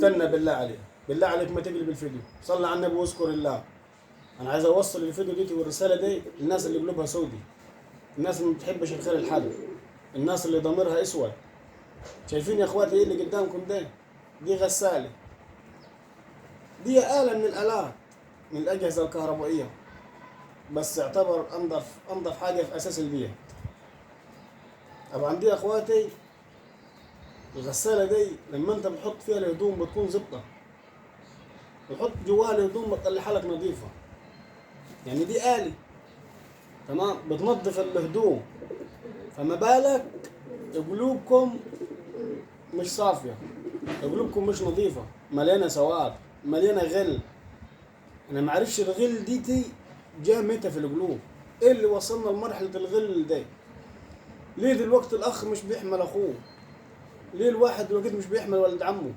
استنى بالله عليك، بالله عليك ما تقلب الفيديو، صلي على النبي واذكر الله. انا عايز اوصل الفيديو دي والرسالة دي للناس اللي قلوبها سودي، الناس اللي ما بتحبش الخير لحد، الناس اللي ضميرها اسود. شايفين يا اخواتي ايه اللي قدامكم ده؟ دي غسالة، دي آلة من الآلات، من الأجهزة الكهربائية، بس يعتبر أنظف حاجة في أساس البيت. طبعا دي يا اخواتي الغسالة دي لما انت بتحط فيها الهدوم بتكون زبطة، بتحط جواها الهدوم بتطلعها لك نظيفة. يعني دي آلة، تمام، بتنظف الهدوم. فما بالك قلوبكم مش صافية، قلوبكم مش نظيفة، مليانة سواد، مليانة غل. أنا ما عرفش الغل ديتي جاء متى في القلوب، إيه اللي وصلنا لمرحلة الغل دي؟ ليه دلوقتي الأخ مش بيحمل أخوه؟ ليه الواحد دلوقتي مش بيحمل ولد عمه؟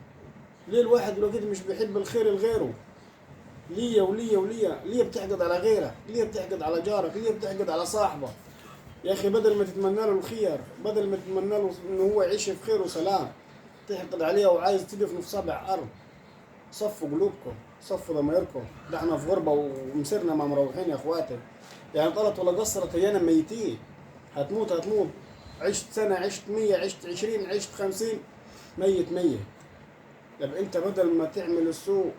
ليه الواحد دلوقتي مش بيحب الخير لغيره؟ ليه وليه وليه؟ ليه بتحقد على غيرك؟ ليه بتحقد على جارك؟ ليه بتحقد على صاحبك؟ يا أخي بدل ما تتمنى له الخير، بدل ما تتمنى له إنه هو يعيش في خير وسلام، تحقد عليه وعايز تدفنه في سبع أرض. صفوا قلوبكم، صفوا ضميركم. ده احنا في غربة ومسرنا ما مروحين يا اخواتي، يعني طلعت ولا قصرت هيانا ميتين، هتموت هتموت. عشت سنة، عشت 100، عشت 20، عشت 50، ميت ميت. طب انت بدل ما تعمل السوء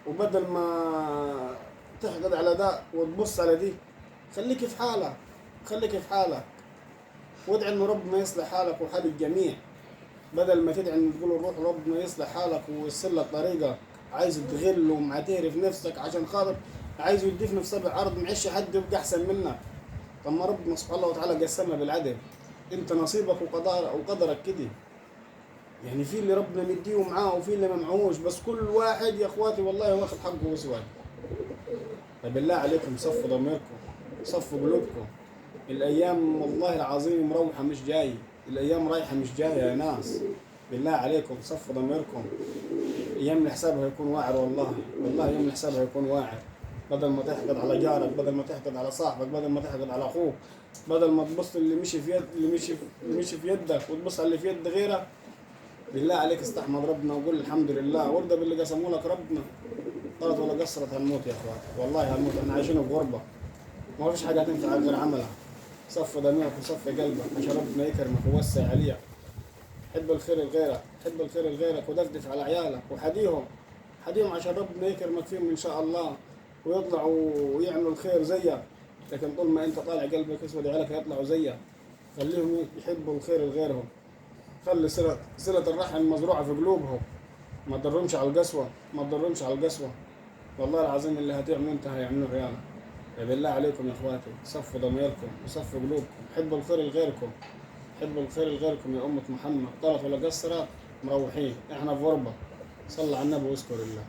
وبدل ما تحقد على ده وتبص على دي، خليك في حالك، خليك في حالك، وادعي انه ربنا يصلح حالك وحال الجميع. بدل ما تدعي ان تقول روح ربنا يصلح حالك ويصل لك طريقه، عايز تغل وما تهرف نفسك عشان خاطر عايز يدفن في سبع ارض، معيش حد يبقى احسن منك. طب ما ربنا سبحانه وتعالى قسمها بالعدل، انت نصيبك وقدرك كده. يعني في اللي ربنا مديه معاه وفي اللي ما معهوش، بس كل واحد يا اخواتي والله واخد حقه وسواد. فبالله عليكم صفوا ضميركم، صفوا قلوبكم. الايام والله العظيم مروحة مش جاية، الايام رايحة مش جاية يا ناس. بالله عليكم صفوا ضميركم. ايام الحساب هيكون واعر، والله والله يوم الحساب هيكون واعر. بدل ما تحقد على جارك، بدل ما تحقد على صاحبك، بدل ما تحقد على اخوك، بدل ما تبص اللي مشي في يد اللي مشي في يدك وتبص على اللي في يد غيرك، بالله عليك استحمد ربنا وقول الحمد لله وارضى باللي قسمه لك ربنا. طلعت ولا قصرت هنموت يا اخواتي، والله هنموت. احنا عايشين في غربه، ما فيش حاجة هتنفع غير عملها. صف ضميرك وصف قلبك عشان ربنا يكرمك ويوسع عليك. حب الخير لغيرك، حب الخير لغيرك، ودفدف على عيالك وحديهم، حديهم عشان ربنا يكرمك فيهم ان شاء الله ويطلعوا ويعملوا الخير زيك. لكن طول ما انت طالع قلبك اسود عيالك هيطلعوا زيك. خليهم يحبوا الخير لغيرهم، خلي صلة الرحم مزروعة في قلوبهم. ما تضرهمش على القسوة، ما تضرهمش على القسوة. والله العظيم اللي هتعملوه انت هيعملوه عيالك. بالله عليكم يا اخواتي صفوا ضميركم وصفوا قلوبكم، حبوا الخير لغيركم، حبوا الخير لغيركم يا أمة محمد. طلعت ولا قصرت مروحين، احنا في غربة. صلى على النبي واذكر الله.